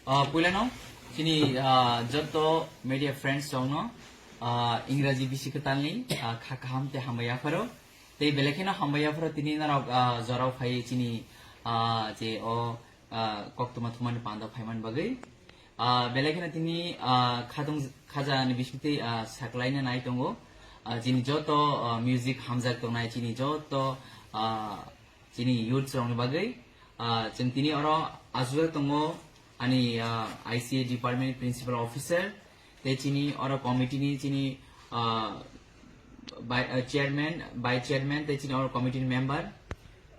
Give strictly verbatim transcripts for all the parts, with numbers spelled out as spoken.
Ah, puilano chini, ah, joto media friends rokno, ah, Ingraji bisi kwtalni, ah, kha kaham tei hambai yapharo. Tei belai kheno hambai yapharo tini norok, ah, jorao phai chini, ah, je o, ah, koktwma thumani panda phaiman bagwi. Ah, belai kheno tini, ah, khatung khaja ni bisingtwi, ah, saklaina nai tongo. Ah, chini joto, ah, music hamjak tongnai chini joto, ah, chini youth rokni bagwi. Ah, chwng tini oro aswk tongo ani, ah, I C A department principal officer, tei chini oro committee ni chini, ah, by, ah, chairman, vice chairman, tei chini oro committee ni member.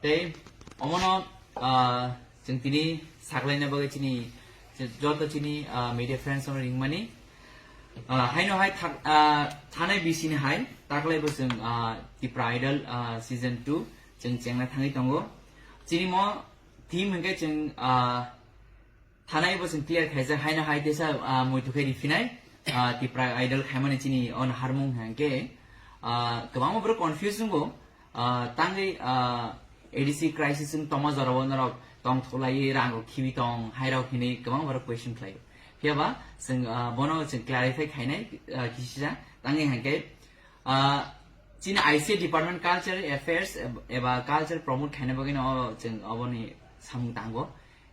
Tei omono, ah, chwng tini saklaina bagwi chini joto chini, ah, media friends rokno ringmani. Ah, haino hai thak-, ah, thanai bisini hai taklai bo chwng, ah, Tipra Idol, ah, season two chwng chengna thangwi tongo. Chini mo theme hwnkhe chwng, ah, thanai bo chwng clear khaijak haino hai teisa, ah, muitu khe riphinai, ah, Tipra Idol khaimani chini on harmung hwnkhe, ah, kwbangma borok confuse wngo, ah, tangwi, ah, A D C crisis wng tongma jorao norok tongthoklaiwi rang rok khibi tong hai rok hinwi kwbang borok question khlaio. Phiya ba chwng, ah, bono chwng clarify khainai, ah, kisisa tangwi hwnkhe, ah, chini I C A department culture affairs eb-, eba culture promote khaina bagwi no chwng oboni samung tango.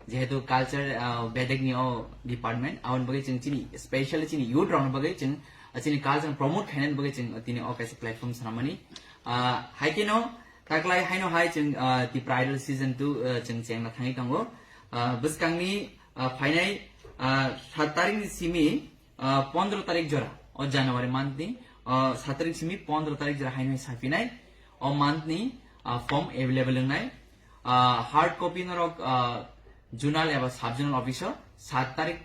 Jehetu culture, ah, bedek ni o department, aboni bagwi chwng chini, specially chini youth rokni bagwi chwng, ah, chini culture promote khainani bagwi chwng tini o kaisa platform swnamani. Ah, hai kheno taklai haino hai chwng, ah, Tipra Idol season two, ah, chwng chengna thangwi tongo. Ah, bwskangni, ah, phainai, ah, sat tarikni simi, ah, pondro tarik jora, o January month ni, ah, sat tarik simi pondro tarik jora haino hai saphinai, o month ni, ah, form available wngnai. Ah, hard copy norok, ah, zonal eba sub zonal office o sat tarik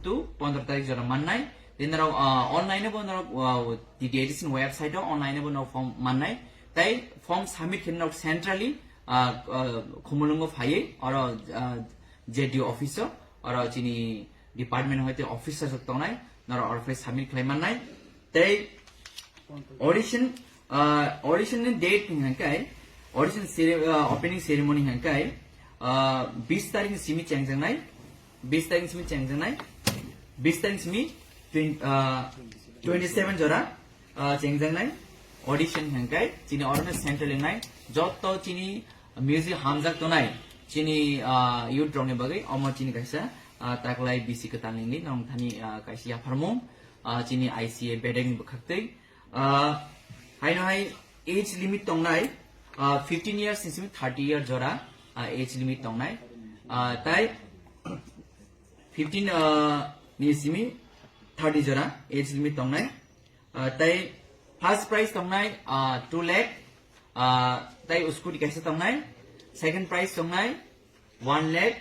to pondro tarik jora mannai. Tei norok, ah, online bo norok, ah, T T A D C ni website o online bo norok form mannai. Tei form submit khe norok centrally, ah, ah, Khumulwngo phaiwi oro, ah, J D O office o, oro chini department hoite officer rok tongnai, norok oro phai submit khlai mannai. Tei audition, ah, audition ni date ni hwnkhai, audition cere-, ah, opening ceremony hwnkhai, ah, bis tarik ni simi chengjaknai, bis tarik ni simi chengjaknai, bis tarik ni simi twen-, ah, twenty seven jora, ah, chengjaknai audition hwnkhai, chini oro no central wngnai, joto chini music hamjak tonai, chini, ah, youth rokni bagwi, omo chini kaisa, ah, taklai bisi kwtal ni nong thani, ah, kaisa yapharmung, ah, chini I C A bedek ni bwkhaktwi. Ah, haino hai age limit tongnai, ah, fifteen years ni simi thirty year jora, ah, age limit tongnai. Ah, tai fifteen, ah, ni simi thirty jora age limit tongnai. Ah, tai first prize tongnai, ah, two lakh, ah, tai scooty kaisa tongnai, second prize tongnai one lakh,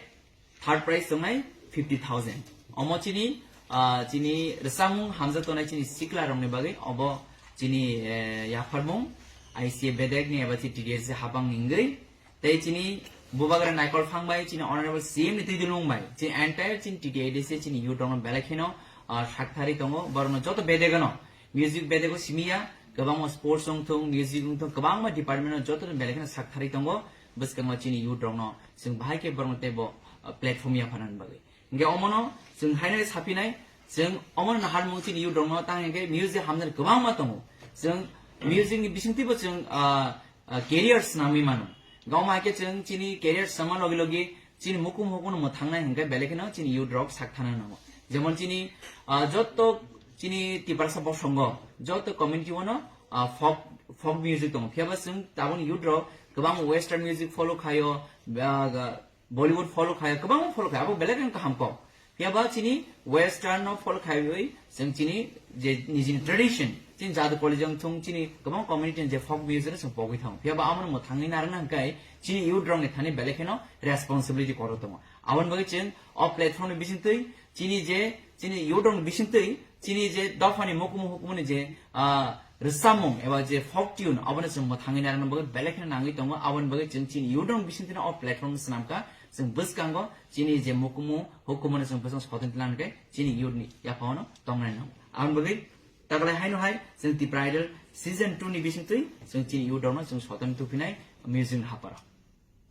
third prize tongnai fifty thousand. Omo chini, ah, chini rwchapmung hamjak tongnai chini sikla rokni bagwi obo chini, eh, yapharmung I C A bedek ni eba chini T D S habang ni wngwi. Tei chini bubagra Naikol Phang bai, chini honorable C M ni twi dulung bai, chini entire chini T T A D C chini youth rokno belai kheno, ah, sakthari tongo, borokno joto bedegano, music bedego simiya, kwbangma sports wngthung, music wngthung, kwbangma department o joto belai kheno sakthari tongo, bwskango chini youth rokno, chwng bahai khe borokno teibo, ah, platform yapharnani bagwi. Hingke omono chwng haino saphinai, chwng omono naharmung chini youth rokno tang hingke music hamnani kwbangma tongo. Chwng music ni bisingtwibo chwng, ah, ah, career swnamwi mano. Gawma hai khe chwng chini career swngma logi logi chini mukum hukuno mwthangnai hingke belai kheno chini youth rok sak thana nango. Jemon chini, ah, jotto chini Tiprasa bosongo, jotto community ono, ah, folk, folk music tongo. Phiya ba chwng taboni youth rok kwbang western music follow khaio, ah, Bollywood follow khaio, kwbangma follow khaio, abo belai kheno kaham kok. Phiya ba chini western no follow khaiwi chwng chini je nijini tradition, chini jadu koli jang thung chini kwbang community ni je folk music no chwng pogwi thango. Phiya ba amo no mwthangwi narwkna hwnkhe chini youth rok ni thani belai kheno responsibility kwrwi tongo. Aboni bagwi chwng o platform ni bisingtwi chini je, chini youth rok ni bisingtwi chini je dophani mukumu hukumu ni je, ah, rwchapmung eba je folk tune, abono chwng mwthangwi narwkna bagwi belai kheno nangwi tongo. Aboni bagwi chwng chini youth rok ni bisingtwi no o platform swnamkha, chwng bwskango chini je mukumu hukumu no chwng bwskango soton tlang khe chini youth ni yaphangno tongnai nango. Aboni bagwi taklai haino hai chwng Tipra Idol season two ni bisingtwi chwng chini youth rokno chwng soton tupinai music ni haparo.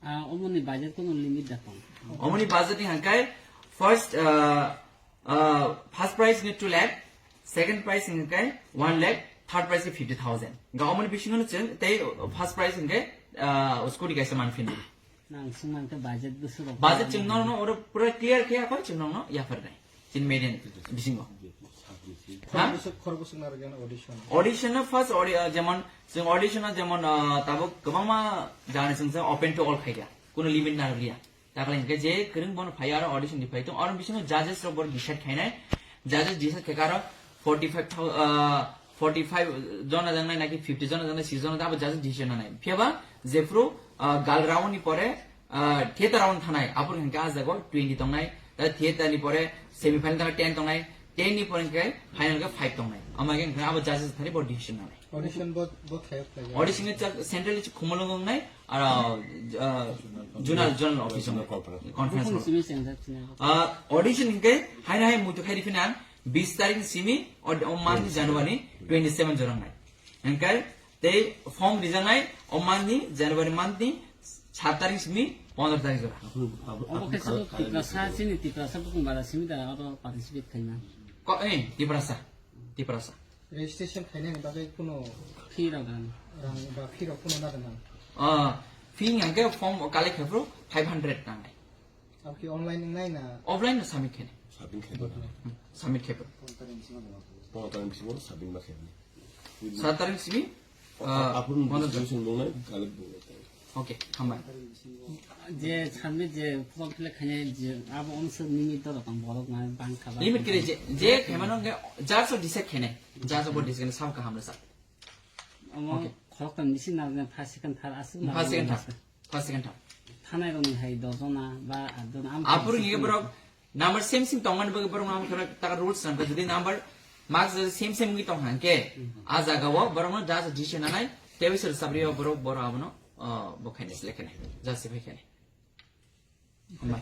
Ah, omoni budget kono limit da tong? Omoni budget ni hangkai First, uh, uh, first prize ni two lakh, second prize ni kai one lakh, third prize ni fifty thousand. Ga omoni bisingo no chwng tei first prize ni kai, uh, scooty kaisa manphino. Nang singmang khe budget bwswk rok Budget khe chwng no no oro pura clear khe akhoi chwng no no yapharnai. Chin median bisingo. Ha? Khorok bwswk, khorok bwswk narwkya na audition? Audition no first audi-, uh, jemon chwng audition no jemon, uh, tabuk kwbangma jani chwng open to all khaikha. Kuno limit narwkliya. Takle hingke je kwrwng bono phai aro audition ni phai tong, aro bisingo judges rok bor decide khainai, judges decide khaika aro forty five thousand, ah, forty five jona jangnai naki fifty jona jangnai, six jona abo judges decision nanai. Phiyaba jephru, ah, gal round ni pore, ah, theater round thanai, abor hingke ah jago twenty tongnai, ta theater ni pore semi final thanai ten tongnai, ten ni pore hingke final ke five tongnai. Ama hingke abo judges thani bor decision nanai. Audition bo, bo khayak khayak. Audition ni chak central ni khumulung nai, aro, ah, zonal, zonal office nai. Conference hall. Simi sengjak sini. Ah, audition hingke hai hai muitu khai rifina bis tarik simi o, o month ni January twenty seven jorang nai. Hingke tei form rijak nai o month ni January month ni sat tarik simi pondro tarik jora. Obo khe sabo Tiprasa, chini Tiprasa bukung bara simi da oro participate khaima. Ko, eh, Tiprasa. Tiprasa. Registration khainani bagwi kuno Fee rok nang. Rang ba fee rok kuno nada nang? Ah, fee hingke form collect khaphru five hundred nangnai. Abo khe online wngnai na? Offline no submit khainai. Submit khainai. Hmm, submit khaphru. Pondro tarik bisingo submit ma khainai. Sat tarik simi, ah, Aphuru pondro registration dongnai, collect dongnai. Okay, hambai. Je submit je form fill up khainai je abo onse limit to rokam borok na bang kha ba. Limit kiri je, je khaimano hingke judge o decide khainai. Judge o bo decide khainai sam kaham resa. Omo Okay. Khoroktham bisi na first second third aswk na First second third. First second third. Thanai rokni hai dos jona ba at jona am Aphuru hingke borok number same same tongmani bagwi borok no taka rules nangkha. Jodi number marks jodi same same wngwi tong hangke, a jaga o borok no judge decision nanai, tei wisor sabri o borok borok abono, ah, bo khainai select khainai. Justify khainai. Hambai.